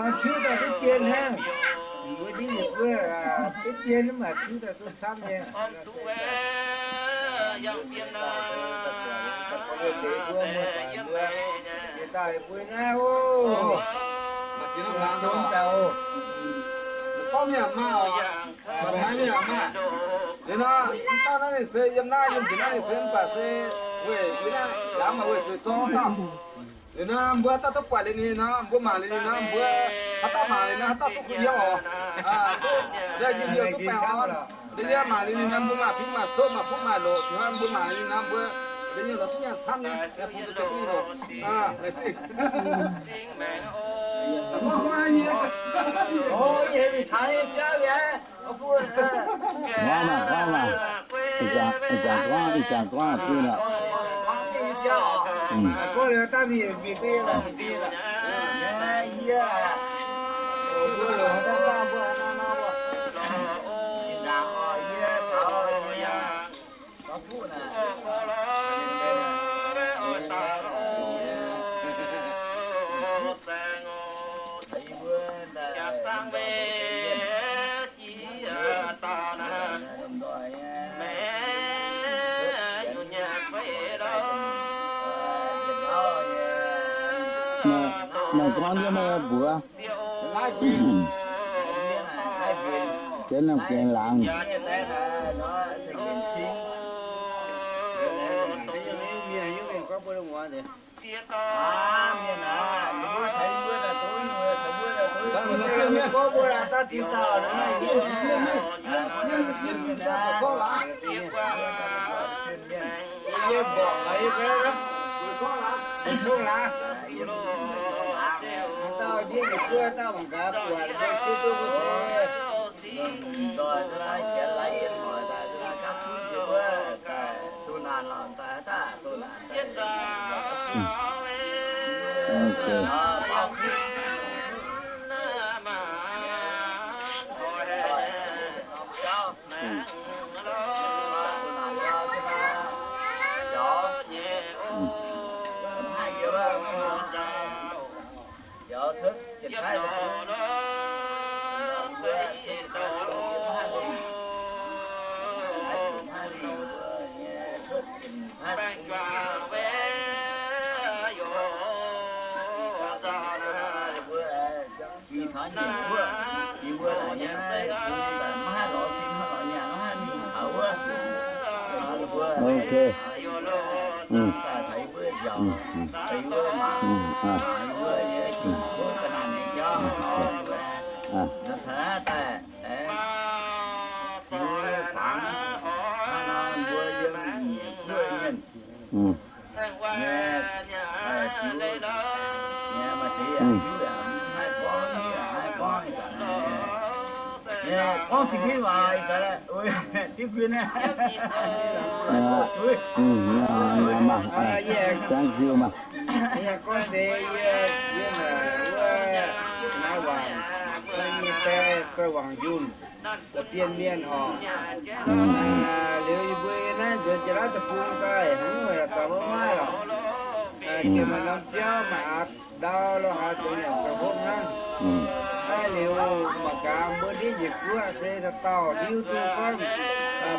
Tiuv daaih duqv dien hnangv. Mbuo ndiev nyei guoqv, duqv dien mv baac tiuv daaih duqv camv nyei. Mbuo muoz-doic mbuo jiex daaih mbuo naaiv oc. Zong daaih oc. Dorv mienh maah oc. Dorh mienh maah. Liuz nor, mv dauh naaiv ninh se yiem naaiv, yiem njiec naaiv ninh se mv baac se weic mbuo naaiv yaac maaih weic zuqc zorng dauh. Liuz nor mbuo haaix dauh duqv buatc liuz ninh nor, mbuo mangc liuz ninh nor, mbuo haaix dauh mangc liuz nor, haaix dauh duqv kuh yiem oc. Duqv, njien-youh duqv baengh orn. Liuz yie mangc liuz ninh nor, mbuo maaih fingx maaih soqv maaih fuqv maaih loqc, mbuo mangc liuz ninh nor, mbuo liuz nyei lorz duqv nyaanh camv nyei, yaac fungx duqv duqv loqc. Gorngv maah, gorngv maah. Ih zanc, ih zanc gorngv, ih zanc gorngv zinh lorqc. Meih gorngv jienv meih mbuox. Jienv lamh gengh laangz. Yie mborqc laaix yie ganh, sung laaix. Haaix dauh ndiev nyei guoqv, haaix dauh mangc gaax buatc, mbuo zieqv duqv mbuo se lomh nzoih za'naaiv janx laaix yie hoic daaih za'naaiv gapv zunv yie wuov daaih duqv naanc lorqc, daaih haaix dauh duqv naanc daaih. Ih taux nyungc guoqv, yie mbuo naaic nyei naaiv bung daaih maiv haih lorz zinh, maiv haih lorz nyaanh, maiv haih mingh taux wuov. Mbuo daaih taux yie mbuo nziaauc, yie mbuo mangc, yie mbuo nyei jauv ga'naaiv nyei jauv hnangv nor, yie mbuo naaiv taux naaiv daaih, ziux fangx hnangv nor mbuo yiem nyungc guoqv mienh. Nyei, ziux, nyei maaih deix yaac hiuv yaac mv haih gorngv, hiuv yaac mv haih gorngv, ih zanc naaiv nyei, gorngv dinh miv waac ih zanc naaiv, diuv kuinx naaiv. Thank you maah. Yie gorngv deix yie, yie naaic wuov naaiv Wangc, yie nyei die Zoih Wangc Yunh. La'bienh mienh oc. Liuz yie mbuo yie naaiv nzuonx Janx-Laauv deic-bung daaih, hmz, yaac daaih maiv maaih lorqc. Gengh maaih norm biauv maaih aqc ndau lo haaix zoux nyanc zoux hopv hnangv. Naaiv liuz mangc gaax mbuo ndiev nyei guoqv se dauh dauh hiuv duqv gorngv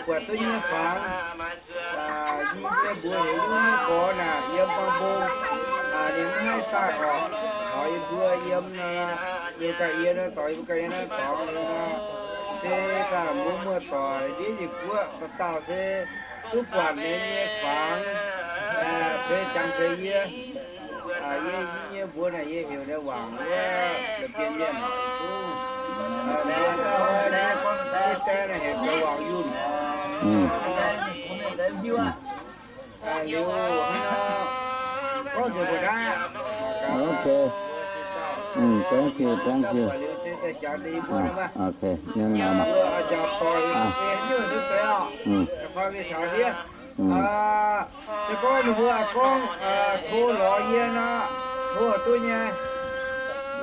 buatc duqv nyei fangx. Yie mbuo heuc nyungc gorx naaic yiem bang mbong, ninh mv haih daaih oc. Taux yie mbuo yiem, yiem ganh yie nor dorngx, yie mbuo ganh yie nor dorngx liuz nor, se daaih mbuo muoz-doic ndiev nyei guoqv dauh dauh se duqv buatc ninh nyei fangx, zeix jangx deix yie. Yie nyei mbuox naaic yie heuc ninh Wangc wuov la'bienh mienh oc, zungv, yie dauh naaic heuc zoux Wangc Yunh. Liuz, gorngv nzengc mbuo naaiv. Okay. Thank you, thank you. Okay, mbuo nzauc doic se zeiz oc. Fai mienh taux ndiev. Se gorngv ninh mbuo gorngv tov lorz yie nor, tov duqv nyei.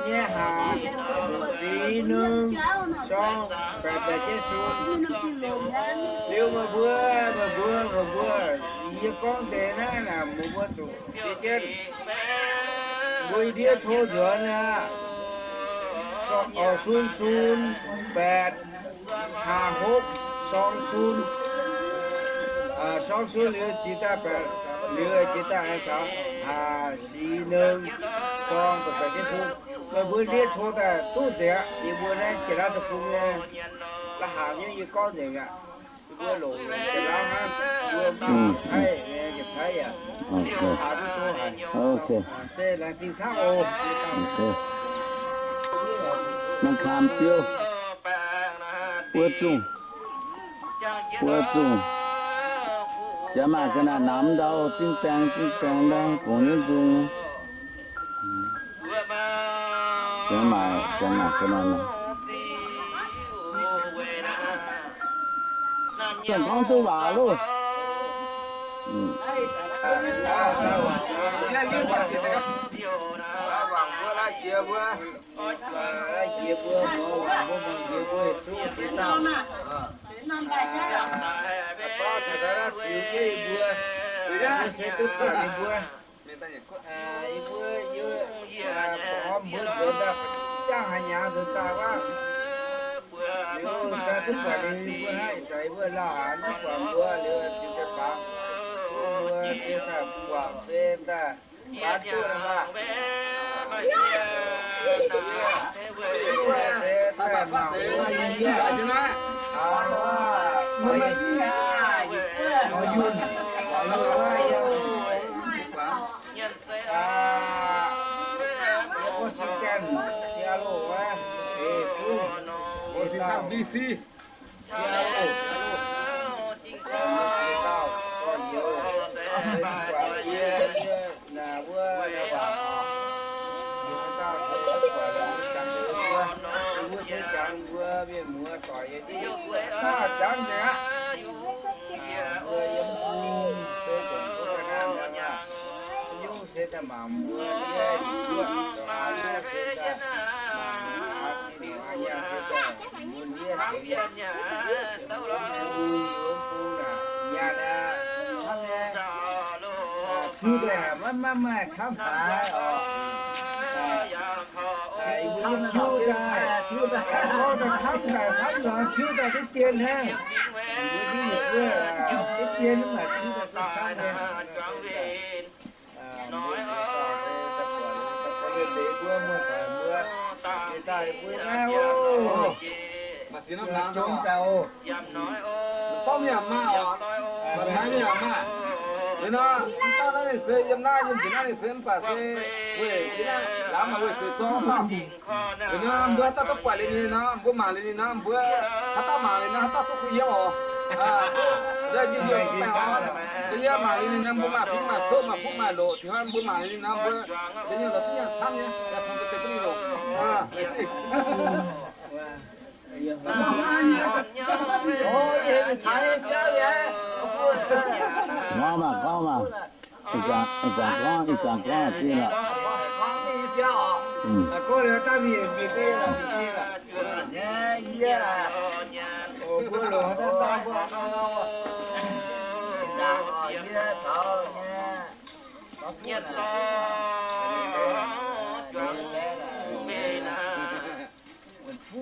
Nyei haac, six nương, song, baeqc baeqc jienv sung. Liuz meih mbuo, meih mbuo, meih mbuo, yie gorngv deix naaiv naaic meih mbuo zuqc siex jienv. Mbuo yie ndiev tov nzuonx aqv. Sun sun, แปดห้าหก สองศูนย์ สองศูนย์ liuz jiex daaih, liuz jiex daaih taux สี่หนึ่ง สองแปดเจ็ดศูนย์. Meih mbuo ndiev cong daaih duqv nzengc aqv. Yie mbuo naaiv Janx-Laauv deic-bung nyei, la'hangx nyei yie gorngv nzengc mi'aqv. Mbuo longc Janx-Laauv hnangv, mbuo mv haih Taiv, yietc Taiv yaac haih duqv tov haic. Se laengz zingh camv oc. Mangc gaax biouv, buo zungh, buo zungh, jaax maaih ga'naaiv namx ndau, ding daeng ding daeng ndau, gongx nyei nzung. Janx maaih, janx maaih ga'naaiv namx. Janx gorngv duqv waac loh. Yie mbuo, yie, mbuo nzuonx daaih jangv haaix nyaangx nzuonx daaih wuov, liuz daaih duqv buatc ninh mbuo hnangv, ih zanc yie mbuo lauh haic, duqv buatc mbuo liuz ziux deix fangx, mbuo se daaih buangh se daaih baav duqv maah. Mbuo se daaih mangc mbuo yiem yie, Washington, Seattle, eix zungv, Washington D C, Seattle, Seattle, gorx-youz, yie, yie, naaic wuov, naaic waac, mbuo dauh se buatc mbuo, mbuo se jangx mbuo mienh muoz doic yie, dauh jangx nzengc aqv. Mbuo yiem bung se zungv zuqc hnangv nor aqv. Nyungc se daaih mangc mbuo ndiev, yie zuoqv zoux aav nyungc se daaih mangc aav zinh haaix nyaanh se daaih mbuo ndiev tengx bung, yie bung naaic nyaanh aqv, camv nyei. Tiuv daaih maiv, maiv maaih camv haaix oc. Yie mbuo tiuv daaih, gorngv daaih camv daaih camv nor, tiuv daaih diqv dien hnangv. Mbuo ndiev yietc wuov, diqv dien mv baac tiuv daaih duqv camv nyei. Mbuo daaih buatc, daaih buatc liuz deix mbuo muoz-doic mbuo, daaih mbuo naaiv oc. Maaih ziex norm laangz jomc daaih oc. Dorv mienh maah oc, maaih mienh maah. Liuz nor, mv dauh naaiv ninh se yiem naaiv, yiem njiec naaiv ninh se mv baac se weic yie naaiv laangz maaih weic zuqc zorng dauh. Liuz nor mbuo haaix dauh duqv buatc liuz ninh nor, mbuo mangc liuz ninh nor, mbuo haaix dauh mangc liuz nor, haaix dauh duqv kuh yiem oc. Yie mangc liuz ninh nor, mbuo maaih fingx maaih soqv maaih fuqv maaih loqc, mbuo mangc liuz ninh nor, mbuo nyei loc duqv nyanc camv nyei, fungx deix bun ninh loc. Gorngv maah, gorngv maah. Ih zanc, ih zanc gorngv, ih zanc gorngv zingh lorqc.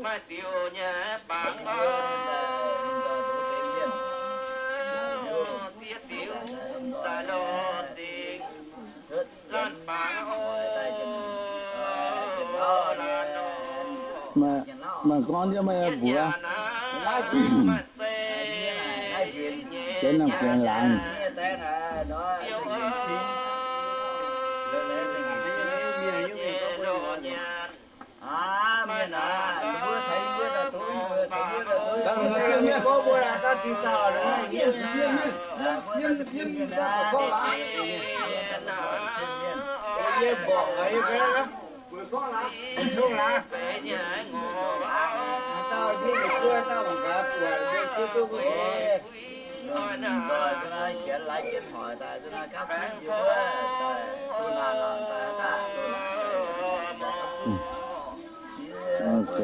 Maaih ziux nyei bangc gorngv, ziex diuc daaih lorz zingh, laanh bangc oc, laanh oc. Meih gorngv jienv meih mbuox, maaih zeiv nyei, jienv norm gaengh laangz. Ok.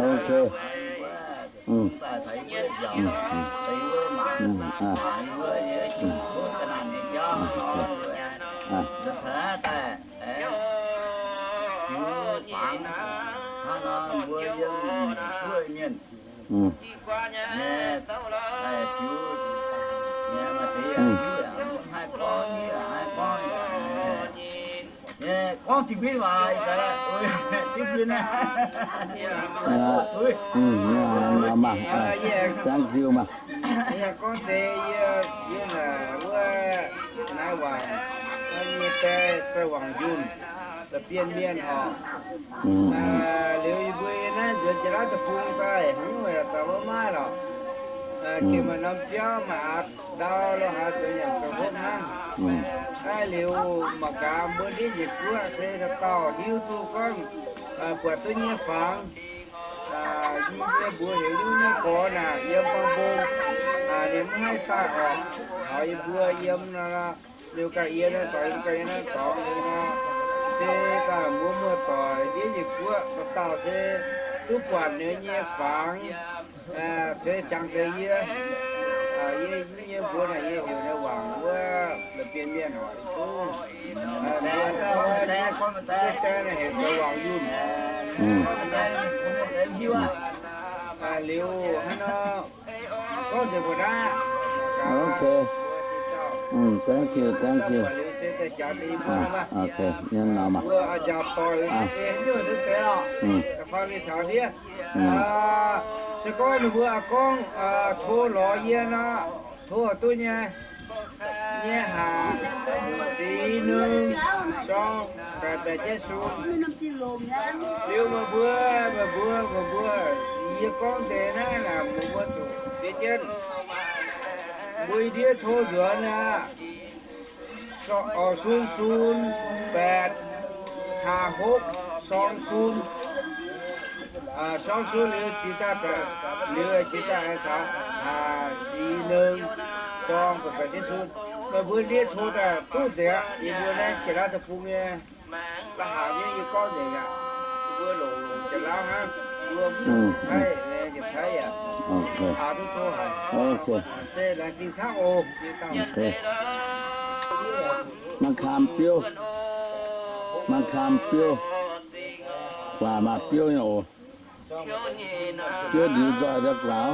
Ok. Gorngv deix yie, yie gorngv deix yie, yie naaic wuov naaiv wangc, nyei die zoux wangc njunh, la'bienh mienh oc. Liuz yie mbuo yie naaiv nzuonx jiex naaiv deic-bung daaih, haaix nyungc yaac zaux maiv maaih lorqc. Gengh maaih norm biauv maaih aqc ndau lo haaix zoux nyanc zoux hopv hnangv. Naaiv liuz mangc gaax mbuo ndiev njiec guoqv se dauh dauh hiuv duqv gorngv buatc duqv nyei fangx. Yie mbuo heuc nyungc nyei gorx naaic yiem bang mbong, ninh mv haih daaih oc. Taux yie mbuo yiem nor, liuz ganh yie naaiv dorngx, yie ganh yie naaiv dorngx liuz nor, se daaih mbuo muoz-doic ndiev njiec guoqv dauh dauh se duqv buatc ninh nyei fangx. Se jangx deix yie, yie nyei mbuo naaic yie heuc naaiv wangc wuov la'bienh mienh oc, zungv mbuo dauh wuov, yie die naaic heuc zoux wangc yunh. Liuz hnangv nor, gorngv nzengc mbuo naaiv. Ok. Thank you, thank you. Liuz se daaih jangx deix yie mbuo naaiv. Ok, yiem nor maah. Mbuo nziaauc doic se zeiz, haaix nyungc se zeiz lorqc. Da'faanh mingh taux ndiev, se gorngv ninh mbuo gorngv tov lorz yie nor, tov duqv nyei. Nyei haac, six nưng, sorng baeqc baeqc jienv sung. Liuz meih mbuo, meih mbuo, meih mbuo, yie gorngv deix naaiv naaic meih mbuo zuqc fiev jienv. Mbuo yie ndiev tov nzuonx aqv. Sun sun, baeqc, haac hopv, sorng sun. Sorng sun liuz jiex daaih baeqc, liuz jiex daaih taux six nưng, sorng baeqc baeqc jienv sun. Meih mbuo ndiev tov daaih duqv nzengc aqv. Yie mbuo naaiv Janx-Laauv deic-bung nyei, la'haaix nyungc yie gorngv nzengc aqv. Mbuo longc Janx-Laauv hnangv, mbuo mv Taiv, Janx-Taiv yaac aa duqv tov haic. Se laengz zingh camv oc. Maiv kaam biouv, maiv kaam biouv, guaax maaih biouv nyei oc. Biouv ndiux nzoih daaih guaax.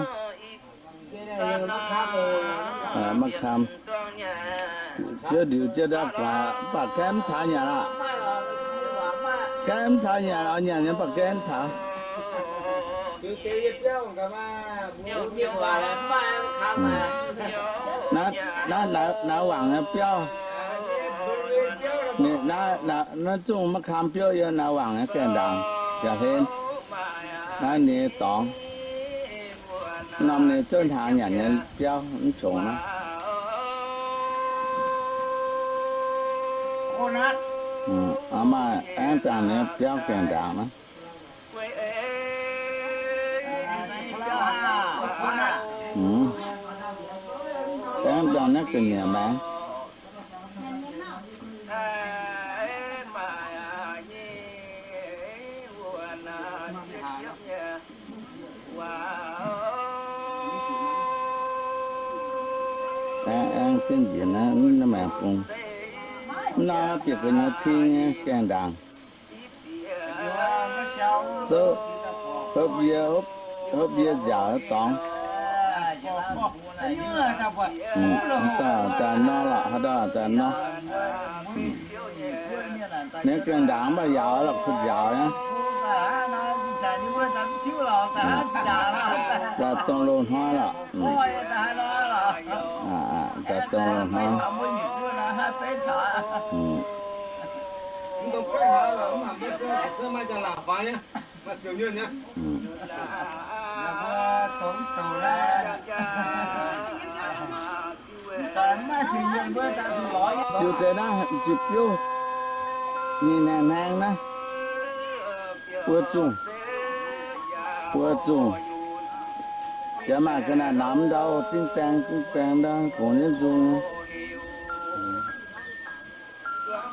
Maiv kaam. Biouv ndiux jienv daaih guaax, mv baac gaeqv mv taux nyanc aqv. Gaeqv mv taux nyanc, oix nyanc nyei mv baac gaeqv mv taux. Naaiv, naaiv, naaiv wangc nyei biauv. Naaiv, naaiv zungh maiv kaam biouv yiem naaiv wangc nyei gaengh ndaangc, yaac hlen. Naaiv ninh dorngx. Norm ninh zouv hnaangx nyanc nyei biauv mv qongx naaiv. Maaih aengx dangh nyei biauv gaengh ndaangc naaiv. Aengx dangh naaiv ga'nyiec maengx. Aengx, aengx zinh njiec naaiv, naaiv maengx bung. Naaiv bieqc gu'nyuoz ting nyei gaengh ndaangc. Zouv, hopv yie, hopv yie nziaauc dorngx. Haaix dauh daaih nor lorqc, haaix dauh daaih nor. Ninh gaengh ndaangc mv baac yaauc lorqc, kuh nziaauc nyei. Daaih dongh loz-hnoi lorqc. Daaih dongh loz-hnoi. Ziux deix naaiv ziux biouv, ninh hnaengx hnaengx naaiv, buo zungh, buo zungh. Janx maaih ga'naaiv namx ndau, ding daeng ding daeng ndau, gongx jienv nzung.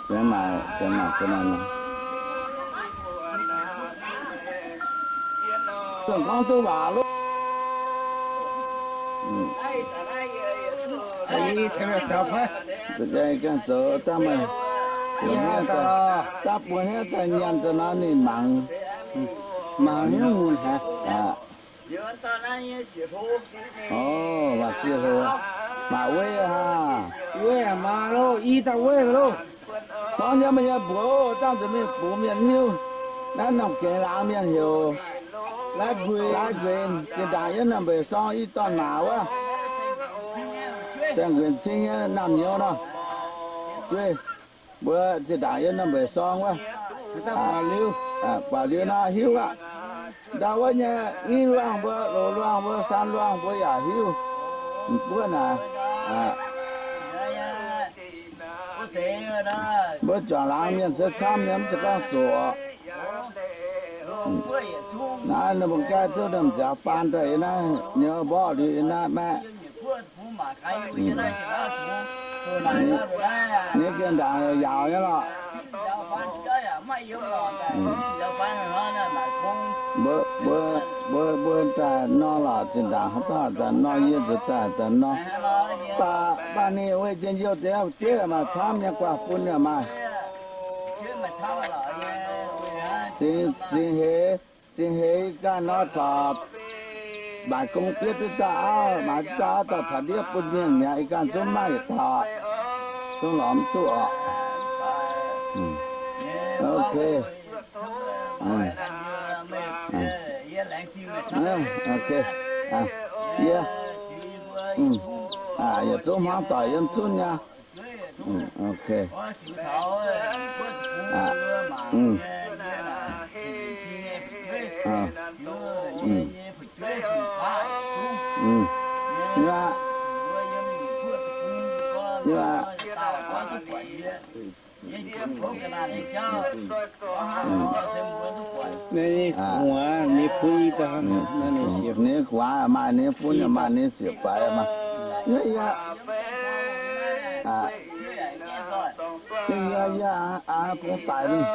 Janx maaih, janx maaih ga'naaiv namx. Gorngv duqv waac loh. Ganh zoux daaih meih, daaih buo hnyouv daaih nyanc daaih nor ninh mangc. Mangc hnyouv mun haic. Aa. Orv, maaih sieqv hlo, maaih weiv aqv. Weiv aqv, maaih loh, i dauh weiv loh. Gorngv nyei meih nyei mbuox dangh nzuonx mingh bungx mienh hiuv. Naaiv norm gengx laangz mienh heuc Lai Nquenc, zinh ndaangc yiem Naamh Mbeix Sorng i dorn-maac wuov. Saeng Nquenc Cing nyei naamh nyouz nor. Zueih mbuo zinh ndaangc yiem Naamh Mbeix Sorng wuov. Buatc liuz nor hiuv aqv. Ndau wuov nyei Nyic Luangh mbuo, Loz Luangh mbuo, Saan Luangh mbuo yaac hiuv. Mv buonv naaic. Mbuo juangc laangz mienh se camv nyei, mv zeiz gorngv zoqc. Naaiv ninh mbuo gaeqv duqv ninh mbuo nziaaux faan daaih yiem naaiv nyouz mborqv liuz yiem naaiv maeqv. Ninh gengh ndaangc yaauc nyei lorqc. Mbuo, mbuo, mbuo, mbuo daaih nor lorqc, zinh ndaangc haaix dauh daaih nor, yie nzuonx daaih daaih nor. Baac, baac ninh weih njien-youh deix fu'jueiv maaih camv nyei, guaax fun yaac maaih. Zingh, zingh heix, zingh heix ganh nor corc maaic gong bietv duqv daaih auv, maaic duqv daaih auv daaih taux ndiev bun mienh mi'aqv, ih ganh zungv maaih yietc dauh, zungv lorz mv duqv oc. Ok. Ok. Yie, yietc zungv hmuangv doic yiem zunv nyei. Ok. Ninh fun i dauh, ninh guaax maaih, ninh fun maaih, ninh ziepc faix maaih. Yie, yie, yie, yie, bung daic mingh.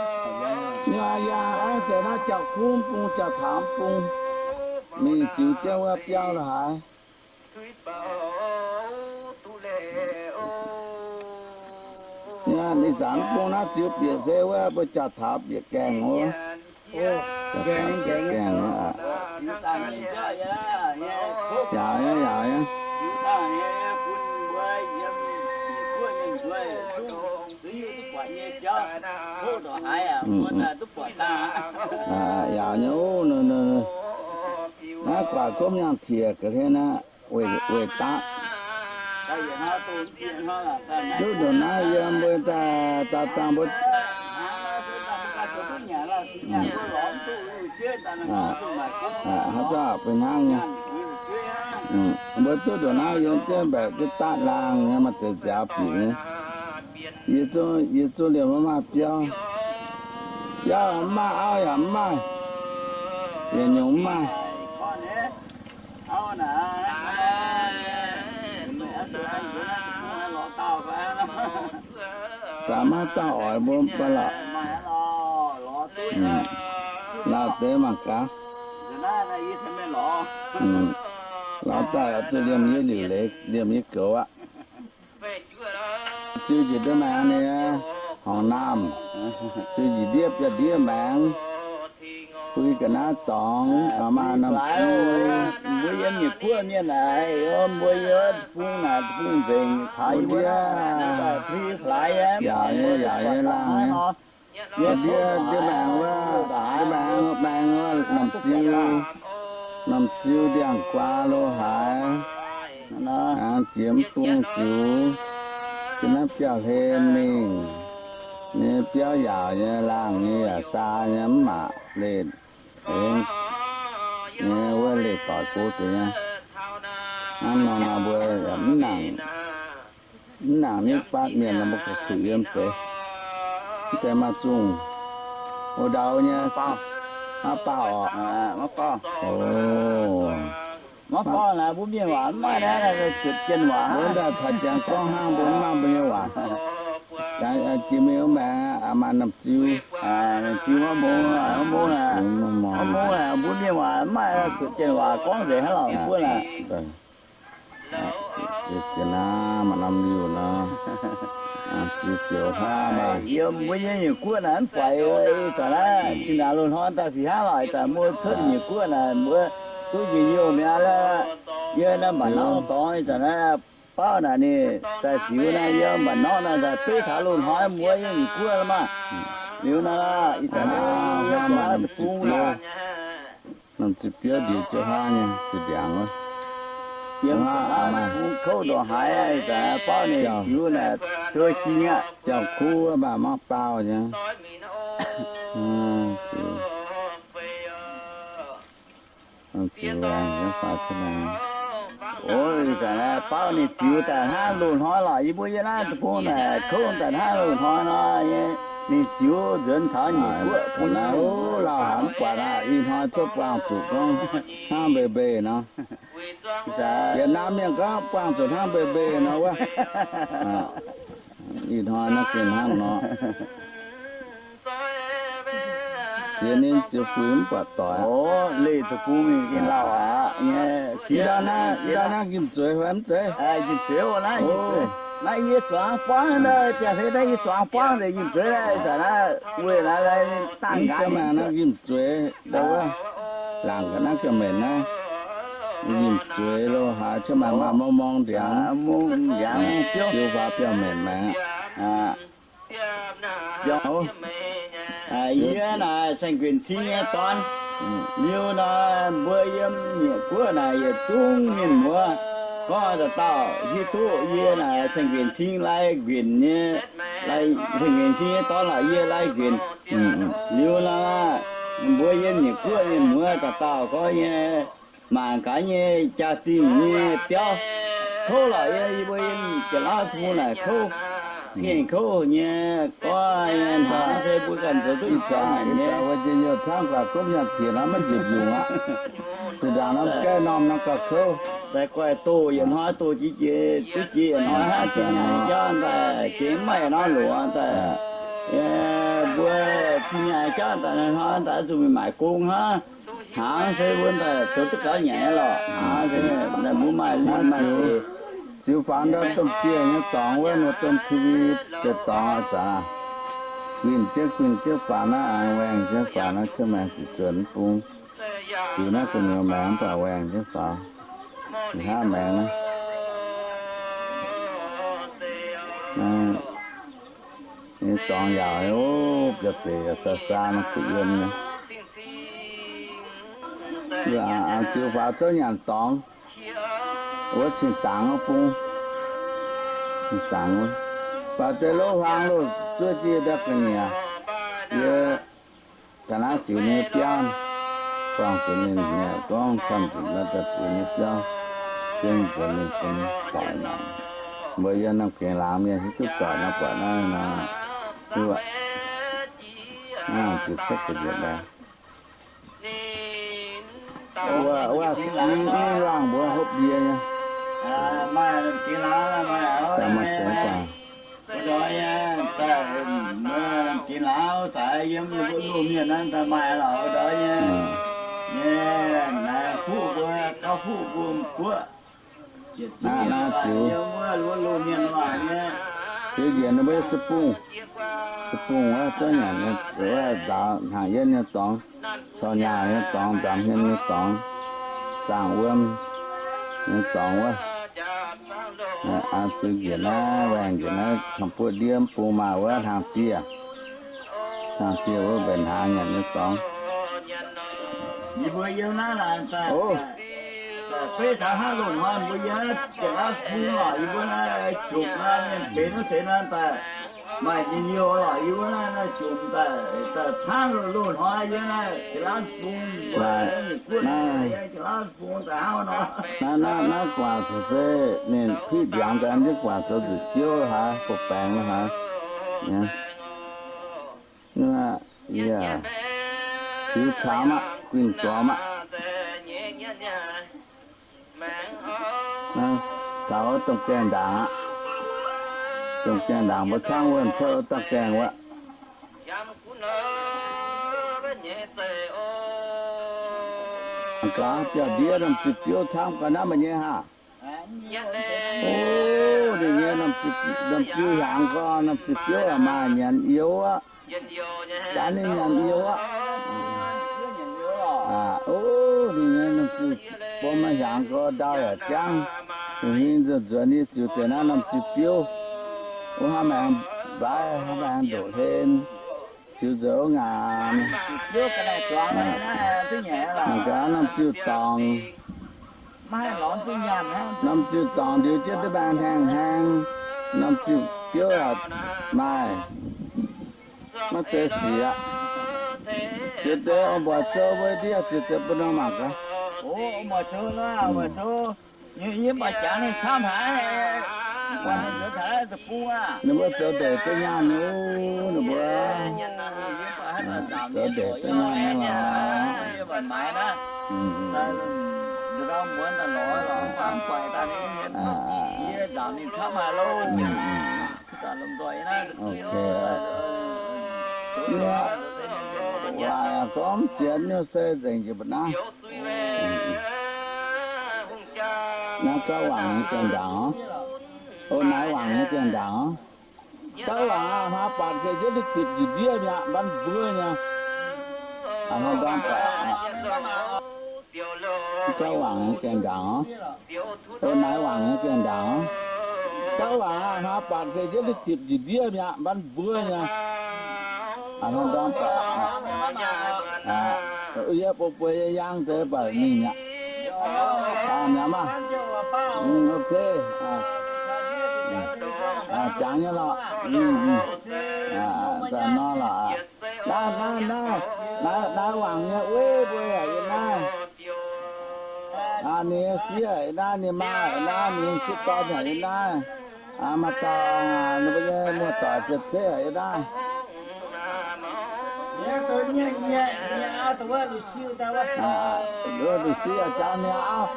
Yie, yie, aengx deix naaiv jauv-kuv bung, jauv-taux bung, mingh ziux jienv wuov biauv la'haaix. Ninh zanc bung naaiv ziux bieqc se wuov mbuo jauv-taux bieqc gaengh wuov. Bieqc gaengh wuov aqv. Yaauc nyei, yaauc nyei. Yaauc nyei, naaiv guaax gomv yangh tiex ga'hlen aqv. Weic, weic daqv. Duqv ndongc naaiv yiem mbuo daaih, daaih dangh mbuo, haaix dauh benx hnangv nyei. Mbuo duqv ndongc naaiv yiem jienv mbaeqc jienv daqv laangh nyei, maaih deix nziaaux bieqc nyei. Yie zungv, yie zungv liemh maiv maaih biauv. Biauv yaac mv maaih, auv yaac mv maaih, yietc nyungc mv maaih. Daaih maiv dauh oix mbuo mv baac lorqc. Lauh deix mangc gaax. Lorz daaih oix zuqc liemh yie liuc leiz, liemh yie goux aqv. Ziux njiec ndiev maengx ninh horngc naamh, ziux njiec ndiev biauv ndiev maengx, bui ga'naaiv dorngx, maaih norm jiu. Mbuo yiem nyeic buoz mienh naaic, mbuo yiem bung naaic, bung nzengc, taux yie mbuo naaiv, yaac nyei, yaac nyei laangh nyei. Ndiev, ndiev maengx wuov, ndiev maengx, maengx wuov, norm ziu, norm ziu ndiangx-guaa lo haaix, aengx jiex mv bung ziux, jiex naaiv biauv hlen mingh, ninh biauv yaauc nyei, laangh nyei, yaac saa nyei, mv maac leih, nyei wuov leih doic go deix nyei. Hnangv nor nor mbuo yaac mv nangc. Mv nangc nitv baatv mienh nor, mbuo gauh kuh yiem deix. Mv deix maaih zungh o ndau nyei, maiv baac orqc. Maiv baac naaic mbuo mienh waac mv maaih naaiv, cuotv jien waac. Mbuo ndau caux janx gorngv hnangv mbuo mv maaih mbuo nyei waac. Jiex mingh wuov maengx maaih norm ziux. Ziux maiv mungz, maiv mungz, mbuo mienh waac mv maaih, cuotv jien waac gorngv nzengc hnangv lorqc mbuo naaic. Ziux jien naaiv maaih norm liuh nor, ziux joux haav maah. Yiem mbuo nyei nyiec guoqv naaic mv buatc, ih zanc naaiv zinh ndaangc loz-hnoi daaih fih hnangv lorqc, ih zanc mbuo cuotv nyiec guoqv naaic mbuo duqv njiec youh mi'aqv. Yie naaiv mbatc norm dorngx ih zanc naaiv, baauv naaic ninh daaih ziux naaiv, yie mbatc norm naaic daaih beiv taux loz-hnoi mbuo yiem nyiec guoqv maah. Liuz naaiv ih zanc naaiv norm ziux biouv ndiev jiouv haav nyei ziux ndiangx wuov. Yiem haav maaih kouv ndongc haaix, ih zanc baauv ninh ziux naaic duqv jing aqv. Jauv-kuv wuov mbaah mangv baauh nyei. Ziux waengh nyei faaux jienv maengx. Ih zanc baauv ninh ziux daaih hnangv loz-hnoi lorqc, yie mbuo yiem naaiv deic-bung naaic kouv daaih hnangv loz-hnoi nor, ninh ziux nzuonx taux nyiec guoqv bun naaiv. Lauh haic mv buatc aqv. Ih hnoi cuotv buangh zuqc gorngv hnangv mbeix mbeix nor. Yietc norm mienh gorngv buangh zuqc hnangv mbeix mbeix nor wuov. Ih hnoi naaiv gengh hnangv nor. Ziex ninh ziex fuix mv buatc doic. Leih deic-bung mingh gengh lauh aqv. Ih ndau naaiv njimv-zueiz fai mv zeiz? Njimv-zueiz oc, naaiv njimv-zueiz. Naaiv yie zuangx buangv, biauv-hlen naaiv yie zuangx buangv nzengc njimv-zueiz naaiv, ih zanc naaiv weih naaiv dangh nqaatv. Mv maaih naaiv njimv-zueiz ndau wuov, laangc ga'naaiv ga'maeqc naaiv. Njimv-zueiz lo haaix, cuotv maaih maaih morng morng ndiangx, ziux faaux biauv-maeqc maengx aqv. Yie naaic saeng-guenc cing nyei dorn. Liuz nor, mbuo yiem nyiec guoqv naaic yietc zungv mienh muoz gorngv dauh dauh hiuv duqv yie naaic saeng-guenc cing lai nquenc nyei, saeng-guenc cing nyei dorn lorqc, yie lai nquenc. Liuz nor, mbuo yiem nyiec guoqv mienh muoz dauh dauh gorngv nyei, mangc gaax nyei jaa-dingh nyei biauv kouv lorqc, yie mbuo yiem Janx-Lauv Deic-Bung naaic kouv, gengh kouv nyei, gorngv nyei hnaangx se mbuo ganh zoux duqv. Ih zanc, ih zanc wuov njien-youh camv guaax gomv nyaanh tiex nor maiv njiec mbiungc aqv. Zinh ndaangc norm gaeqv normh nor gauh kouv. Daaih guaih doh yietc hnoi doh jiex jiex duqv jiex yietc hnoi hnangv, zinh nyaanh jauv daaih gengh mv maaih yietc norm loc daaih. Mbuo zinh nyaanh jauv daaih hnoi daaih zuqc mingh maaic gong hnangv. Hnaangx se mbuo daaih zoux duqv gaux nyanc nyei lorqc. Hnaangx se mbuo maaih lingh maaih deix. Ziux faaux ndau domh dieh nyei dorngx wuov, nor domh T V deix dorngx ih zanc. Guinh jienv guinh jienv faaux naaiv, aengx waengh jienv faaux naaiv, cuotv maengx ziqc zuonc mv bung. Ziux naaiv gu'nyuoz maengx mv baac waengh jienv faaux. Ih hnangv maengx naaiv. Naaiv nyei dorngx yaauc, o, biauv-deic yaac saa saa nor kuh yiem nyei. Ziux faaux zouv nyanc dorngx wuov cing-dangx wuov bung, cing-dangx wuov, baac deix lov huaang loh zuov jienv ndau ga'nyiec. Yie ga'naaiv ziux nyei biauv, buangh zuqc ninh nyei gorngv camv nzunc nor daaih ziux nyei biauv, jienv nzuonx ninh bun doic mangc. Mbuo yiem norm gengx laangz mienh hiuv duqv doic nor buatc naaiv nor, hiuv aqv. Naaiv ziux cuotv ga'nyiec daaih. Wuov, wuov, ninh, ninh laangh mbuo hopv ndie nyei. Wuov ndortv nyei, daaih mbuo jiex laauv zaaix yiem mbuo loz-mienh naaiv daaih maaih lorqc wuov ndortv nyei. Nyei, naaiv fuqv mbuo, gauv fuqv mbuo m'guoqv. Naaiv, naaiv ziux, ziux njiec ninh mbuo nyei se-bungh, se-bungh wuov zouv nyanc nyei, wuov nzaaux hnaangx yienv nyei dorngx, corc nyaah nyei dorngx, nzaaux hmien nyei dorngx, zaangh wuom nyei dorngx wuov. Ziux njiec naaiv, waengh njiec naaiv, kamx buoqv ndiev mv bung maaih wuov hnaangx dieh. Hnaangx dieh wuov mbenc hnaangx nyanc nyei dorngx. Yie mbuo yiem naaiv laanh daaih, beiv taux hnangv loz-hnoi mbuo yiem naaiv Janx-Lauv Deic-Bung lorqc, yie mbuo naaiv jomc naaiv mienh benx wuov deix naaiv daaih, Maaih njien-youh lorqc, yie mbuo naaiv, naaiv jomc daaih, daaih hnangv loz-hnoi yie naaiv jaax-laauv bung, guaaic naaiv, jaax-laauv bung daaih hnangv nor. Naaiv, naaiv, naaiv guaax zoux se ninh kuiv ndiangx daaih, ninh guaax zoux nzuqc jiouv haaix, bou baengx haaix. Yie ziux caamv aqv, guinh gormx aqv. Taux wuov domh gaengh ndaangc aqv. Domh gaengh ndaangc mbuo camv wuov, cuotv wuov domh gaengh wuov. Mangc gaax, biauv-ndiev norm ziuh biouv camv gau naaiv maaih nyei haah? O, ninh nyei norm ziuh, norm ziuh hiaangx gau, norm ziuh biouv maaih nyanc youz aqv. Jaax ninh nyanc youz aqv. O, ninh nyei norm ziuh bom hiaangx gau, ndau yaac jangv. Hingh nzuonx nzuonx nyei ziux deix naaiv norm ziuh biouv. Wuov hnangv maengx mbaaix, hnangv maengx ndoqc hlen. Ziux nzuonx wuov ngaanc. Mangc gaax norm ziuh dorngc. Norm ziuh dorngc ndiux jienv duqv maengx hnaengx hnaengx. Norm ziuh biouv maaih. Maiv zeiz siec. Ziux deix ong-mbuox zouv mbuo ndiev ziux deix bun norm mangc gaax. Ninh mbuo zoux ndeic duqv nyaanh nyei, ninh mbuo zoux ndeic duqv nyaanh nyei lorqc. Ok. Waac yaac gorngv mv ziex nyungc se nzengc njiec mbu'naaiv. Naaiv gauv wangc nyei gaengh ndaangc oc. O, naaiv wangc nyei gaengh ndaangc oc. Gauv wangc aqv, hnoi buatc geh jienv duqv zitc njiec ndiev mi'aqv, mbanv mbuov nyei. A'hnoi ndorm buatc aqv. Gauv wangc nyei gaengh ndaangc oc. O, naaiv wangc nyei gaengh ndaangc oc. Gauv wangc aqv, hnoi buatc geh jienv duqv zitc njiec ndiev mi'aqv, mbanv mbuov nyei. A'hnoi ndorm buatc aqv. Yie bun buo yie yangh deix buatc mingh mi'aqv. Mi'aqv maah. Ok. Jangx nyei lorqc. Daaih nor lorqc. Naaiv, naaiv, naaiv, naaiv wangc nyei weiv mbuo yaac yiem naaiv. Ninh nyei sieqv yiem naaiv, ninh maa yiem naaiv, ninh nyei sieqv dorn yaac yiem naaiv. Maaih dauh ninh mbuo nyei muoz-doic Ziepc Zeiv yaac yiem naaiv. Luc si a'jangx ninh auv,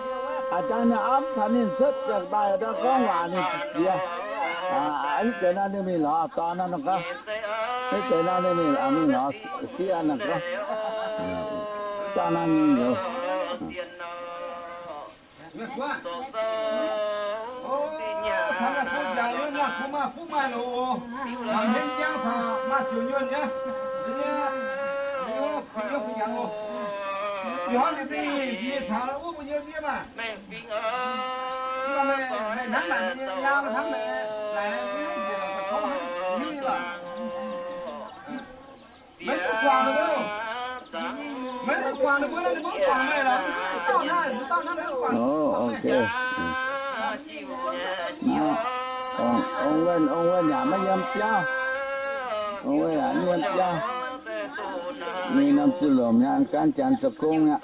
a'jangx ninh auv caux ninh cuotv daaih mv baac ndau gorngv waac ninh ziex jiex. Hitv deix nor ninh mingh lorz dorn nor nor gorngv. Hitv deix nor ninh mingh, mingh lorz sieqv nor gorngv. Dorn nor ninh youz. O, ok. Ong Wuonh, Ong Wuonh yaac maiv yiem biauv. Ong Wuonh yaac maiv yiem biauv. Mingh norm ziuh lomc nyei, gan janx zoux gong nyei.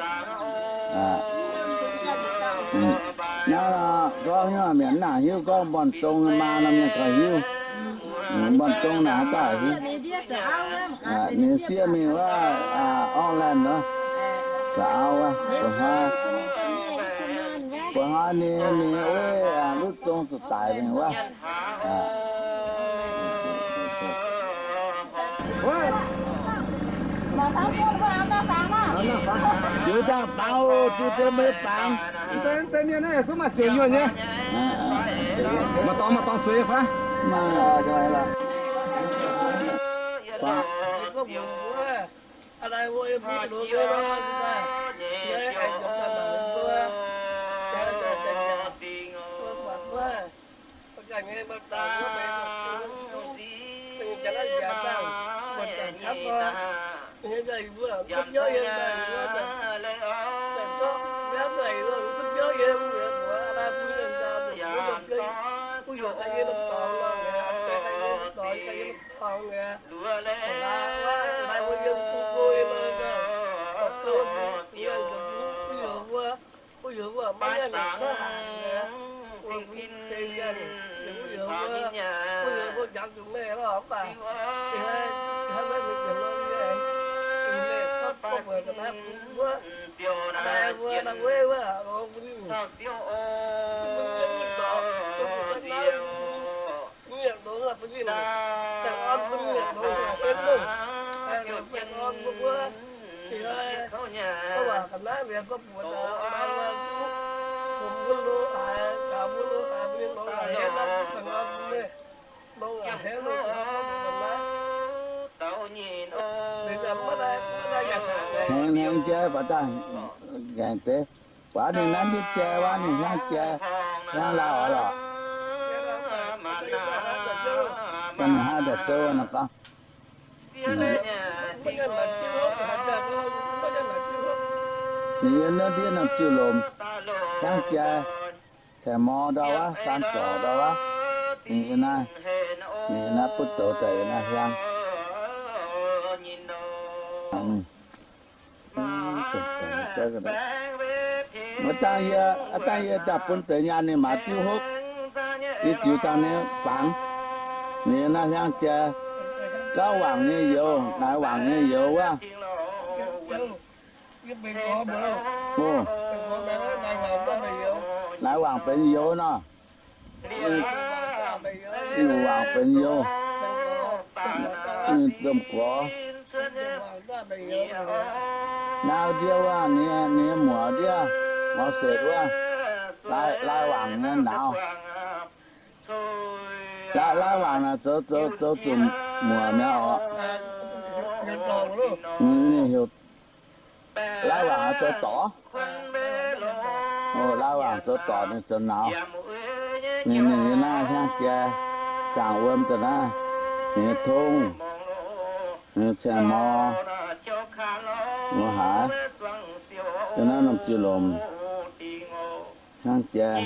Naaiv gorngv nyei mienh mv nangc hiuv, gorngv Mbuonx Dong maa norm mienh gauh hiuv. Mbuonx Dong naaic haaix dauh hiuv. Ninh sieqv mingh wuov Auckland wuov, za'auv wuov. Mbuo hnoi, mbuo hnoi ninh, ninh wuov Lutv Zong zuqc daic mingh wuov. Ziux daaih bangc oc, ziux deix mbuo bangc. Maaih dorngx, maaih dorngx zueiz nyei fai? Hnangv, hnangv jaiv baac daaih ngaengc deix. Waac ninh naaiv ndiev jai, waac ninh hnyangx jai, hnyangx lauh oc lorqc. Ninh hnangv daaih zouv nor gorngv. Ninh yiem naaiv ndiev norm ziuh lomc hnyangx jai, caeqv mor ndau wuov, saan zorc ndau wuov. Ninh yiem naaiv, ninh yiem naaiv butv douz daaih yiem naaiv hnyangx. Aav dangh yie, aav dangh yie daaih bun deix nyaanh ninh maaiz diuv hopv, yie ziux dangh ninh fangx. Ninh yiem naaiv hnyangx jai, gauv wangc nyei youz, naaiv wangc nyei youz wuov. Naaiv wangc benx youz nor. Ninh wangc benx youz, ninh domh gorx. Naaiv ndiev wuov, ninh nyei muoc ndiev, mor setc wuov, lai, lai wangc nyei nauz. Lai, lai wangc naaic zoux, zoux, zoux zuqc muoc mi'aqv oc. Ninh heuc lai wangc zoux dorc. Lai wangc zoux dorc ninh zoux nauz. Ninh, ninh yiem naaiv hnyangx jai, zaangc wuom daaih naaiv, ninh nyei tongv, ninh nyei caeqv mor, mor haaix, yiem naaiv norm ziuh lomc hnyangx jai.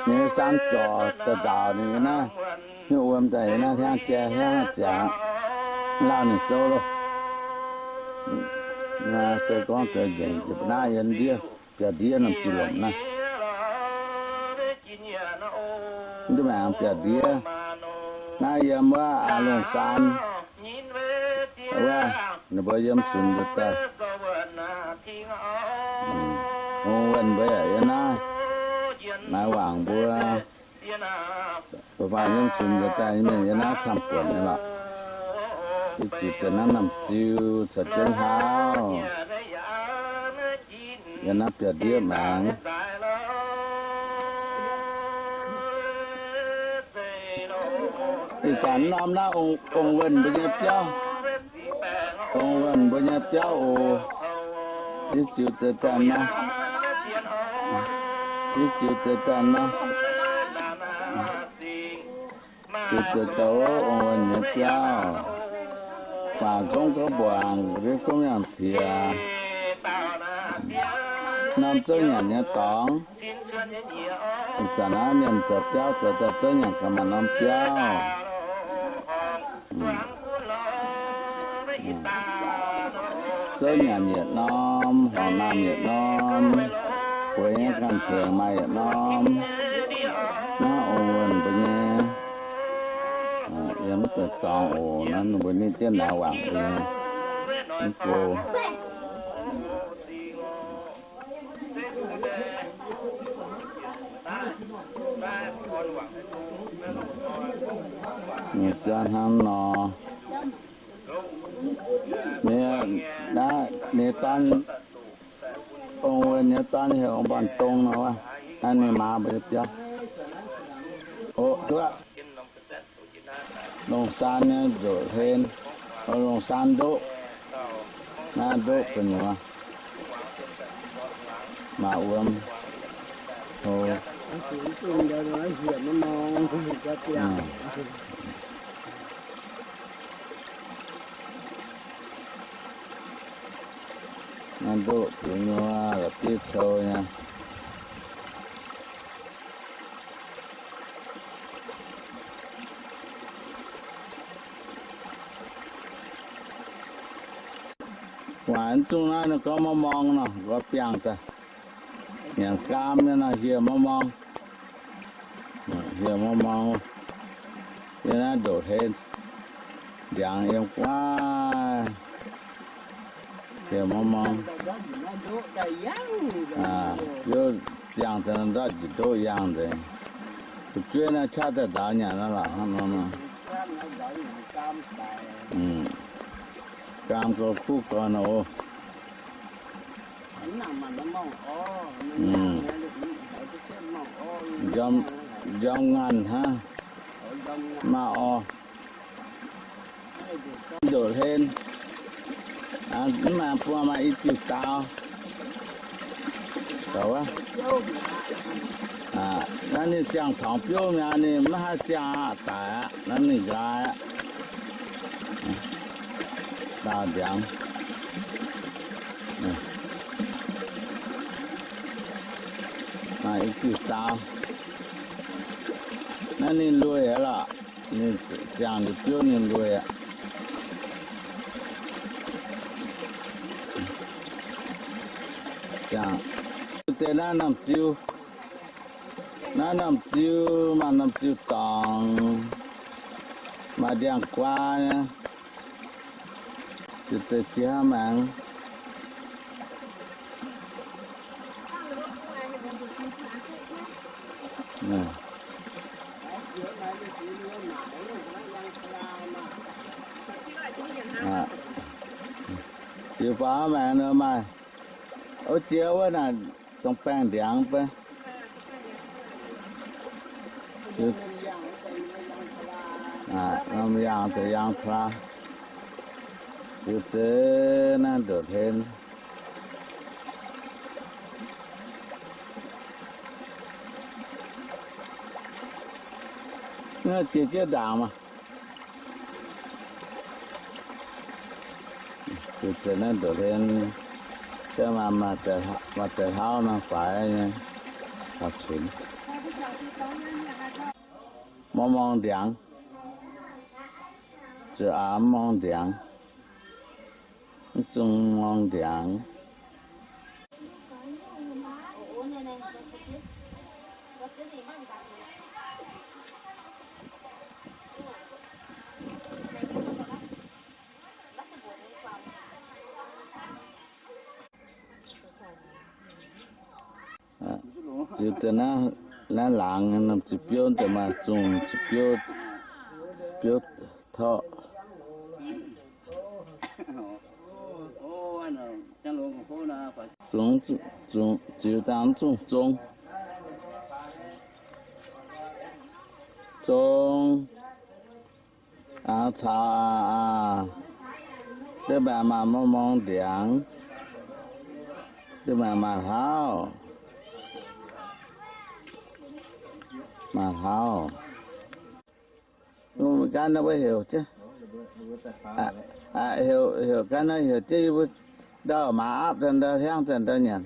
Ninh nyei saan zorc daaih nzaaux ninh yiem naaiv, hiuv wuom daaih yiem naaiv hnyangx jai, hnyangx ziangx lauh ninh zouv loh. Se gorngv zoux nzengc jiex naaiv yiem ndiev, biauv-ndiev norm ziuh lomc naaiv. Mv duqv maengx biauv-ndiev. Naaiv yiem wuov Longc Saan wuov, ninh mbuo yiem sunx daaih. Ong Wuonh mbuo yaac yiem naaiv, naaiv wangc mbuo. Mbuo maaih yiem sunx daaih, mienh yiem naaiv camv-buonc nyei lorqc. Yie ziux deix naaiv norm ziu caux jienv hlauv, yiem naaiv biauv-ndiev maengx. Ih zanc norm naaiv Ong Wuonh mbuo nyei biauv, Ong Wuonh mbuo nyei biauv oc. Yie ziux deix daaih nor, yie ziux deix daaih nor, ziux deix daaih Ong Wuonh nyei biauv. Guangc gomv gorngv mbuangc, liuz gomv yangh tiex. Norm zouv nyanc nyei dorngx. Ih zanc naaiv mienh zoux biauv zoux daaih zouv nyanc gaax maaih norm biauv. Zouv nyanc yietc norm, horngc naamh yietc norm, bueix nyei ganh ceix maaih yietc norm. Naaiv Ong Wuonh mbuo nyei, yiem mv deix dorngx oc. Naaiv ninh mbuo ninh jienv naaiv wangc mbuo nyei mv go. Ninh biauv hnangv nor. Ninh, naaiv ninh dorn, Ong Wuonh nyei dorn heuc Ong Mbuonx Dong nor wuov. Naaiv ninh maa mbuo nyei biauv. Oc, duqv. Longc Saan nyei ndoqc hlen, Longc Saan ndoqv, naaiv ndoqv gu'nyuoz, maaih wuom hlo. Naaiv ndoqv gu'nyuoz la'bieiv cou nyei. Waaic mv zungv naaiv ninh gorngv morng morng nor, nqoi biangh daaih. Nyanc gaam nyei nor hieh morng morng. Yie mong mong, yie naaiv ndoqc hlen ndiangx yiem guaav. Yie mong mong, biouv ziangh daaih ndortv njiec ndoqv yangh nzengc. Fu'jueiv naaiv qaqv daaih nzaaux nyanc naaiv lorqc hnangv nor. Gaam gauh kuv gauh nor oc. Njorm, njorm nganh hnangv, maaih orv. Ndoqc hlen, mv maaih buangh maaih i diuh daauv. Naaiv ninh ziangh torngx biouv mi'aqv, ninh maiv haih ziangh aqv, daic aqv. Naaiv ninh nqaai aqv. Daauh ndiangx, maaih i diuh daauv. Naaiv ninh lueic aqv lorqc. Ninh ziangh liuz biouv ninh lueic aqv. Ziangh deix naaiv norm ziu, naaiv norm ziu, maaih norm ziu dorngx, maaih ndiangx-guaa nyei. Ziux deix ziex hnangv maengx. Ziux faaux hnangv maengx nor maaih. Ov, jiex wuov naaic dongh baengh ndiangx beiv. Norm yangh deix yangh plaa. Ziux deix naaiv ndoqc hlen. Naaiv jiex jienv ndaangc maah. Ziux deix naaiv ndoqc hlen, se maaih, maaih deix hlauv nor faix nyei, faaux cunx. Mv morng ndiangx, zuqc aav mv morng ndiangx, mv zungh morng ndiangx. Ziux deix naaiv, naaiv laangz norm ziux biouv deix maaih zungh ziux biouv, ziux biouv torqv. Zungh, zungh, ziux dangh zungh zong, zong. Aa, caux aa, aa, deix maaih, maaih morng morng ndiangx, deix maaih, maaih hlauv, maaih hlauv. Ganh naaiv mbuo heuc jienv, heuc, heuc ganh naaiv heuc jienv yie mbuo ndau maaz aapv daaih ndau hiaangv daaih ndau nyanc.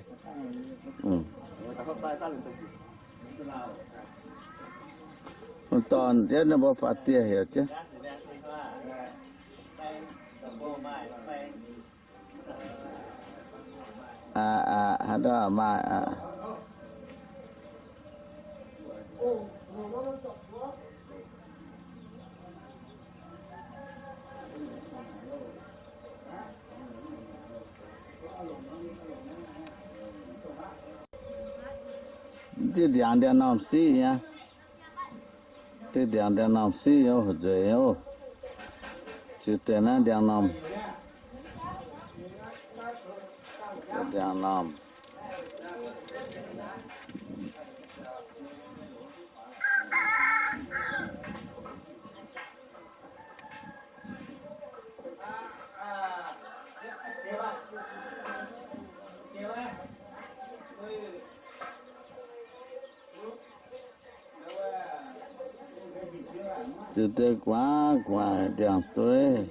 Mv dorn jienv ninh mbuo faaux dieh heuc jienv. Aa, haaix dauh maaih aqv. Diuh ndiangx ndiangx-normh siqv nyei. Diuh ndiangx ndiangx-normh siqv nyei, houc nzueic nyei oc. Ziux deix naaiv ndiangx-normh. Ndiangx-normh. Ziux deix guaax guaax ndiangx-dueiv.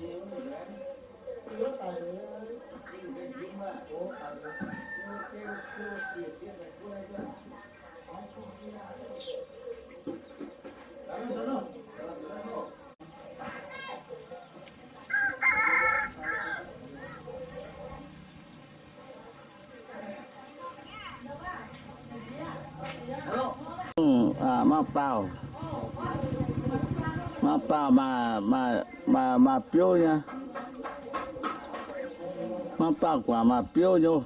Mv baac Mangc baac maaih, maaih, maaih biouv nyei. Mangc baac guangc maaih biouv nyei.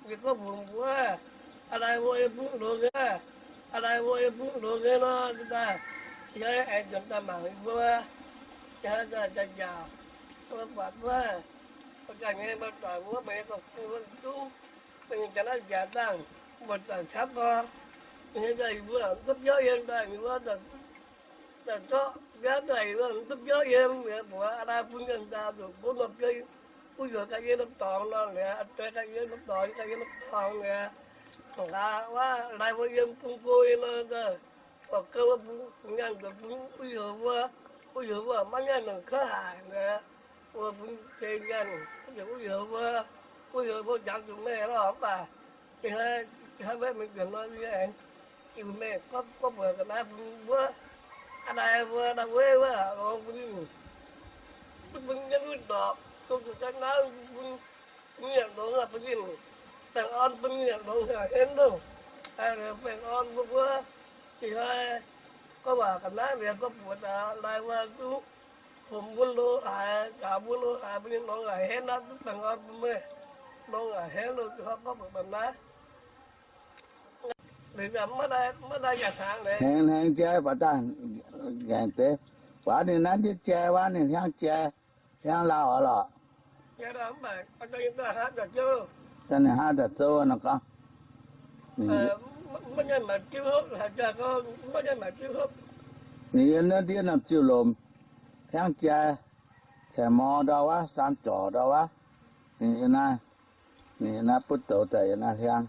Yie gorngv mbuox mbuo, aa, lai mbuo yie bungx longx nyei, aa, lai mbuo yie bungx longx nyei nor, daaih, yie aengx nzuonx daaih mangc yie mbuo, yie daaih njaaux, mbuo buatc wuov, mbuo ganh nyei, mbuo doic wuov, mbuo nyei dorh gu wuov zungv, mbuo nyei jaax naaiv nziaauc dangh, mbuo doic camv nor, yie daaih yie mbuo mv duqv biauv yiem daaih, yie mbuo daaih zorqv biauv daaih, yie mbuo mv duqv biauv yiem, mbuox aa, lai bun yiem daaih, zuqc bun nor biauv, uv yuoqc ganh yiem norm dorngx nor, aa, deix ganh yiem norm dorngx, ganh yiem norm dorngx mi'aqv. Nqa'haav wuov lai mbuo yiem bung go nyei nor, gorx gou wuov bun nyaanh zoux bun uv yuoqc mbuo, uv yuoqc mbuo maiv nyaanh longc kouv haic mi'aqv. Mbuo bun deix nyaanh, uv yuoqc mbuo, uv yuoqc mbuo jangx zuqc meih lorh mv baac, hnangv maiv mingh nzuonx nor, yie aengx jiu meih gorngv, gorngv mbuox ga'naaiv bun wuov, aa, lai mbuo, aa, lai wuov, wuov longx bun ninh, bun bun jienv wuov ndorpc, dongh zuqc daaih naaiv bun, bun ninh longx bun ninh, baengh orn bun ninh longx haaix henv loh. Baengh orn mbuo wuov, ih hnoi gorngv waac ga'naaiv liuz gorngv mbuox daaih lai wuov duqv, hopc mbuo lo haaix, njaaux mbuo lo haaix, bun ninh longx haaix henv naaiv, duqv baengh orn bun meih longx haaix henv loh, ih hnoi gorngv mbuox daaih naaiv. Hengx hengx jai baac daaih ngaengc deix. Buatc ninh naaiv ndiev jai wuov, ninh hnyangx jai, hnyangx lauh oc lorqc. Daaih ninh hnangv daaih zouv nor gorngv. Ninh yiem naaiv ndiev norm ziuh lomc, hnyangx jai, caengx mor ndau wuov, saan jorc ndau wuov. Ninh yiem naaiv, ninh yiem naaiv butv douz daaih yiem naaiv hnyangx.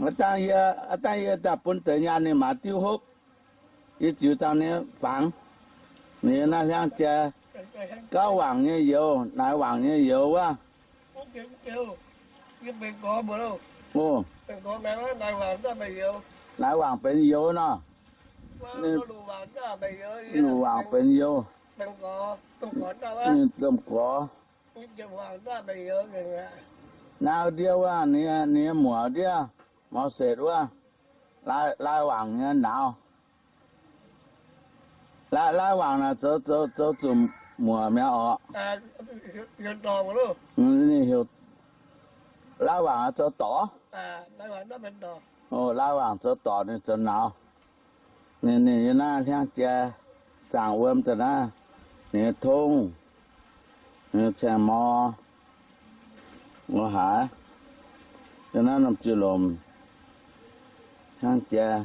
Aa dangh yie, aa dangh yie daaih bun deix nyaanh ninh maaiz diuv hopv. Yie ziux dangh ninh fangx. Ninh yiem naaiv hnyangx jai. Gauv wangc nyei youz, naaiv wangc nyei youz wuov. Naaiv wangc benx youz nor. Luqc wangc benx youz. Ninh domh gorx. Naaiv ndiev wuov, ninh nyei muoc ndiev, mor setc wuov, lai wangc nyei nauz. Lai wangc naaic zoux, zoux, zoux zuqc muoc mi'aqv orqc. Ninh heuc lai wangc zoux dorc. Lai wangc zoux dorc ninh zoux nauz. Ninh, ninh yiem naaiv hnyangx jai, zaangc wuom daaih naaiv, ninh nyei tongv, ninh nyei caengx mor, lo haaix, yiem naaiv norm ziuh lomc, hnyangx jai.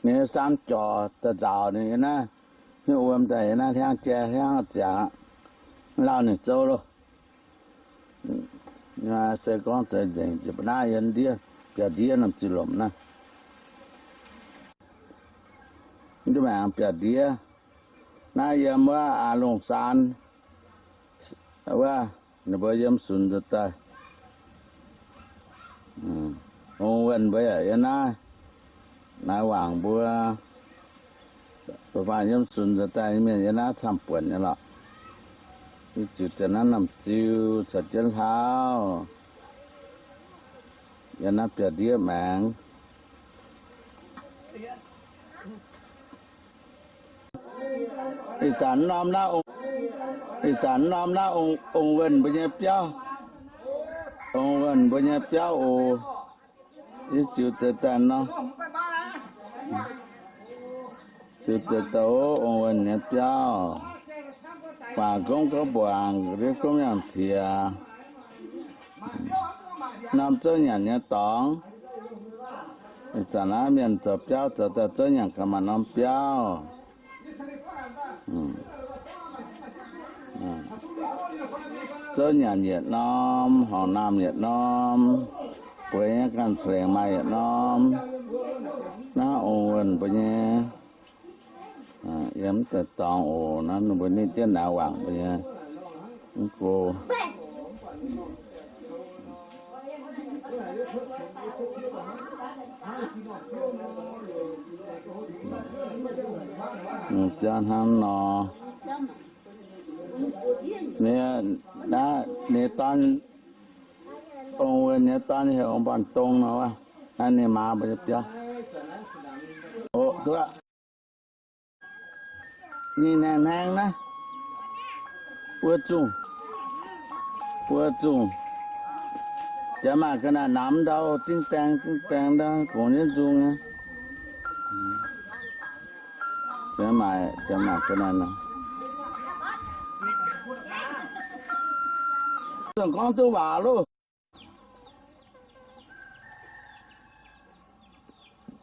Ninh nyei saan jorc daaih nzauc ninh yiem naaiv, hiuv wuom daaih yiem naaiv hnyangx jai, hnyangx ziangx, lauh ninh zouv loh. Se gorngv deix nzengc jiex ba'naaiv yiem ndiev, biauv-ndiev norm ziuh lomc naaiv. Mv duqv maengx biauv-ndiev. Naaiv yiem wuov aa lungh saan wuov, ninh mbuo yiem sunx nzuonx daaih. Ong Wuonh mbuo yaac yiem naaiv. Naaiv wangc mbuo, mbuo faanh yiem sunx nzuonx daaih nyei mienh yiem naaiv camv buonc nyei lorqc. Yie ziux deix naaiv norm ziu caux jienv hlauv, yiem naaiv biauv-ndiev maengx. Ih zanc norm naaiv, ih zanc norm naaiv Ong Wuonh mbuo nyei biauv, Ong Wuonh mbuo nyei biauv oc. Yie ziux deix daaih nor, ziux deix daaih Ong Wuonh nyei biauv. Guangc gomv gomv mbuangc, ndiev gomv yangh tiex. Norm zouv nyanc nyei dorngx. Ih zanc naaiv mienh zoux biauv zoux daaih zouv nyanc gaax maaih norm biauv. Zouv nyanc yietc norm, horngc naamh yietc norm, bueix nyei ganh ca'lengc maaih yietc norm. Naaiv Ong Wuonh mbuo nyei. Yie mv daaih dorngx oc. Naaiv ninh mbuo ninh jienv naaiv wangc mbuo nyei mv go. Jaa hnangv nor. Ninh, naaiv ninh dorn, ong wuov nyei dorn heuc ong Mbuangz Dong nor wuov. Naaiv ninh maa mbuo nyei biauv. Oc, duqv. Ninh hnaengx hnaengx naaiv, buo zungh, buo zungh. Jaax maaih ga'naaiv namx ndau, dingh daeng dingh daeng ndau, gongx nyei nzung aqv. Jaax maaih, jaax maaih ga'naaiv nor. Zungh gorngv duqv waac loh.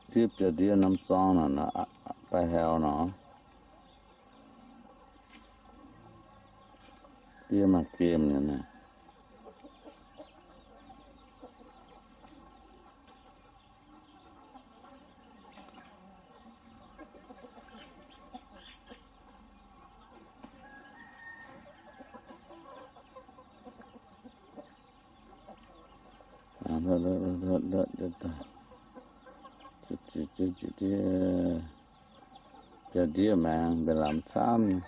Ndiev biauv-ndiev norm zorng nor, baav heuc nor. Ndiev maaih gemh nyei naaiv. Biauv-ndiev maengx mbenc lamz camv nyei.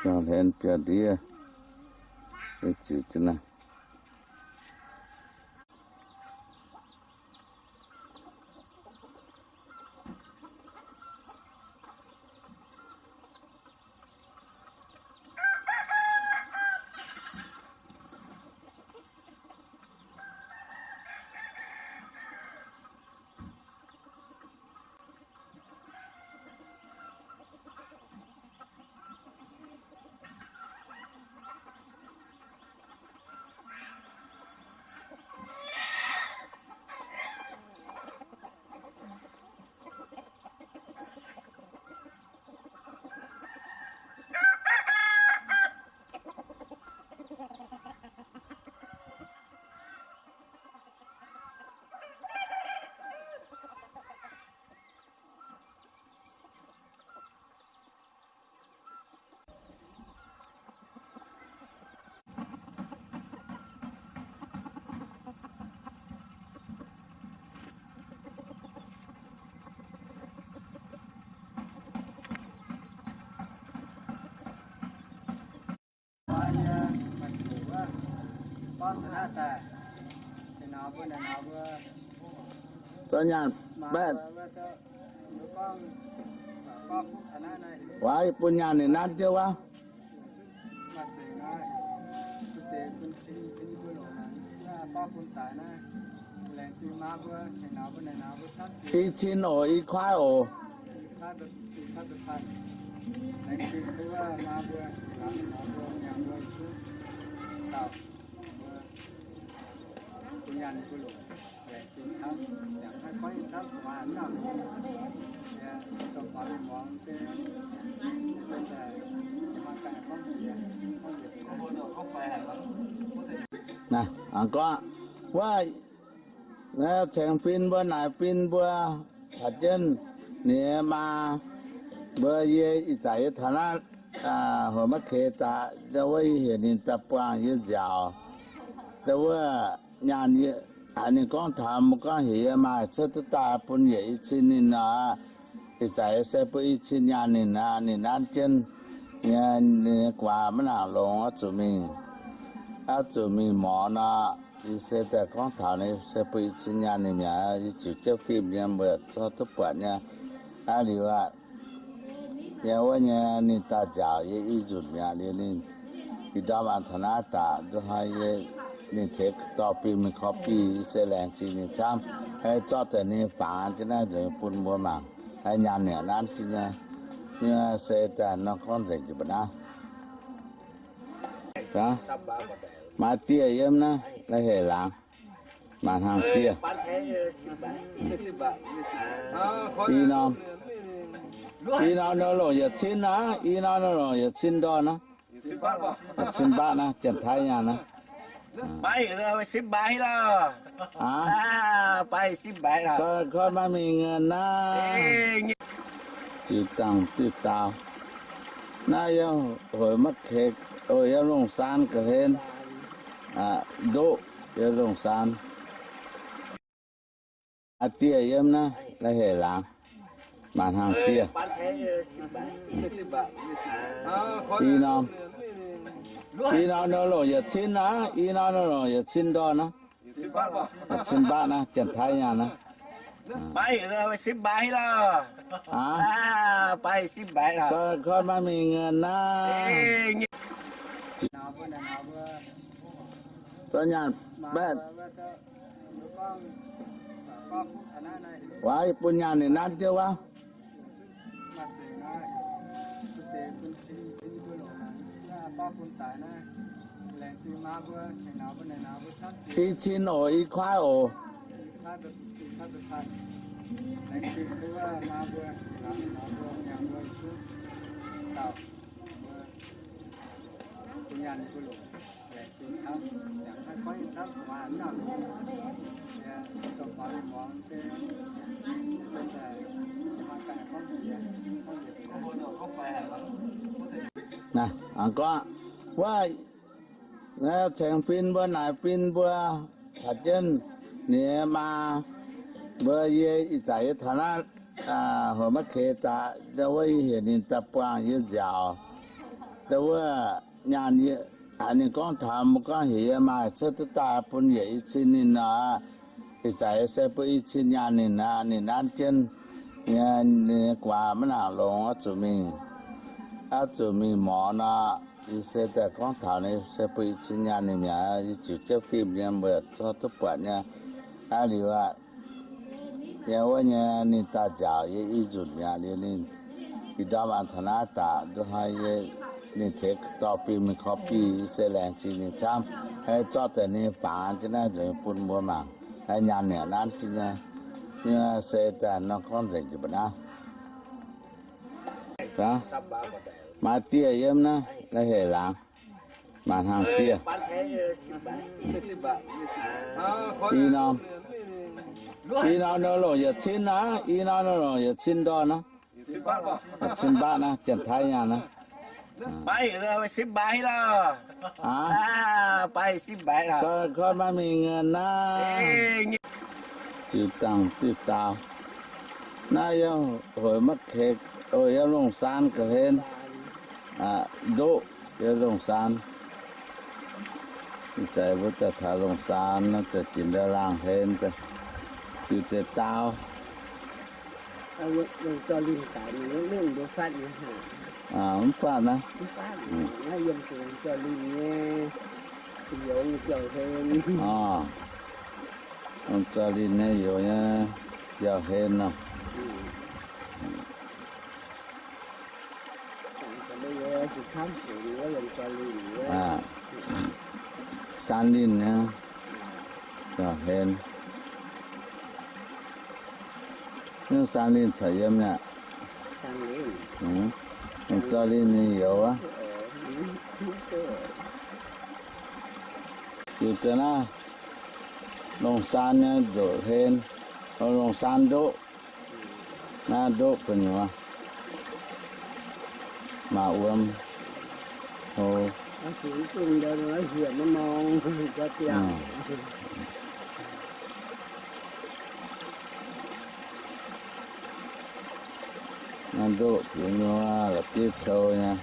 Biauv-hlen biauv-ndiev, ziux jienv naaiv. Zorqv nyaanh baeqv. Waac bun nyaanh ninh nanv jienv wuov. I cin oc, i kuaaiv oc. Naaiv, gorngv, wuov, ceng fin mbuo, naaic fin mbuo, caux jienv ninh nyei maa mbuo, yie ih zanc yie taux naaiv, hoc maiv keix daaih, wuov yie heuc ninh daaih buangh yie nziaauc. Wuov nyaanh, ninh gorngv taux mbuo gorngv heuc yie maaih cuotv duqv daaih bun yietc i cin ninh nor, ih zanc yie se bun i cin nyaanh ninh aqv. Ninh nanv jienv nyei, ninh nyei gu'nguaaz maiv nangc longx, oix zuqc mingh, oix zuqc mingh morz nor. Yie se daaih gorngv taux ninh se bun i cin nyaanh ninh mi'aqv, yie ziouc jienv fim nyei mbuo corc duqv buatc nyei. Aav liuz aqv, yie wuov nyei ninh daaih nziaauc yie i nzunc mi'aqv. Liuz ninh ih ndorm aqv taux naaiv daaih nduov hnoi yie ninh tengx dorh fim mingh korv fim, yie se laengz zingh ninh camv. Zorqv deix ninh fangx jienv naaiv nzengc bun mbuo mangc. Nyaanh ninh nanv jienv nyei, se daaih nor gorngv nzengc jiex mbuo naaiv. Maaih dieh yiem naaiv, la'heic laangz, maaih hnaangx dieh. I norm, i norm nor longc yietc cin aqv, i norm nor longc yietc cin ndorn aqv. Cin mbatv naaiv, Janx-Taiv nyaanh naaiv. Aa, koi maaih mingh nqaanx naaiv. Ziux dangh diuh daaux. Naaiv yiem hoic maiv keix, yiem longh saan ga'hlen. Ndoqv, yiem longh saan. Aa, dieh yiem naaiv, la'heic laangz, maaih hnaangx dieh. I norm, i norm nor longc yietc cin aqv, i norm nor longc yietc cin ndorn aqv. Cin mbatv naaiv, Janx-Taiv nyaanh naaiv. Aa, koi maaih mingh nqaanx naaiv. Zorqv nyaanh baeqv, waac bun nyaanh ninh nanv jienv wuov. I cin oc, i kuaaiv oc. Naaiv, aengx gorngv, wuov, ceng fin mbuo, naaic fin mbuo, caux jienv ninh nyei maa mbuo, yie ih zanc yie taux naaiv hoc maiv keix daaih, wuov yie heuc ninh daaih buangh yie nziaauc. Wuov nyaanh, ninh gorngv taux mbuo gorngv heuc yie maaih cuotv duqv daaih bun yietc i cin ninh nor. Ih zanc yie se bun i cin nyaanh ninh aqv. Ninh nanv jienv nyei, ninh nyei guaax maiv nangc longx, oix zuqc mingh, oix zuqc mingh morz nor. Yie se daaih gorngv taux ninh se bun i cin nyaanh ninh mi'aqv. Yie ziouc jienv fim nyei mbuo corc duqv buatc nyei. Aav liuz aqv, yie wuov nyei ninh daaih nziaauc yie i nzunc mi'aqv. Liuz ninh ih ndorm aqv taux naaiv daaih nduov hnoi yie ninh tengx dorh fim mingh korv fim, yie se laengz zingh ninh camv. Zorqv deix ninh fangx jienv naaiv nzengc bun mbuo mangc. Nyaanh ninh nanv jienv nyei, se daaih nor gorngv nzengc jiex mbuo naaiv. Maaih dieh yiem naaiv, la'heic laangz, maaih hnaangx dieh. I norm, i norm nor longc yietc cin aqv, i norm nor longc yietc cin ndorn aqv. Cin mbatv naaiv, Janx-Taiv nyaanh naaiv. Aa, koi maaih mingh nqaanx naaiv. Ziux dangh diuh daaux. Naaiv yiem hoic maiv keix, yiem longh saan ga'hlen. Ndoqv, yiem longh saan. Ih zanc mbuo daaih taux longh saan, daaih ginx ndau laangh hlen, ziux deix daaux. Mv faatv naaiv. Longh zaux linh nyei youz nyei biauv-hlen nor. Saan linh nyei biauv-hlen. Naaiv saan linh caux yiem mi'aqv. Longh zaux linh nyei youz aqv. Ziux deix naaiv longh saan nyei ndoqv hlen, longh saan ndoqv. Naaiv ndoqv gu'nyuoz maaih wuom hlo. Naaiv ndoqv gu'nyuoz la'bieiv cou nyei.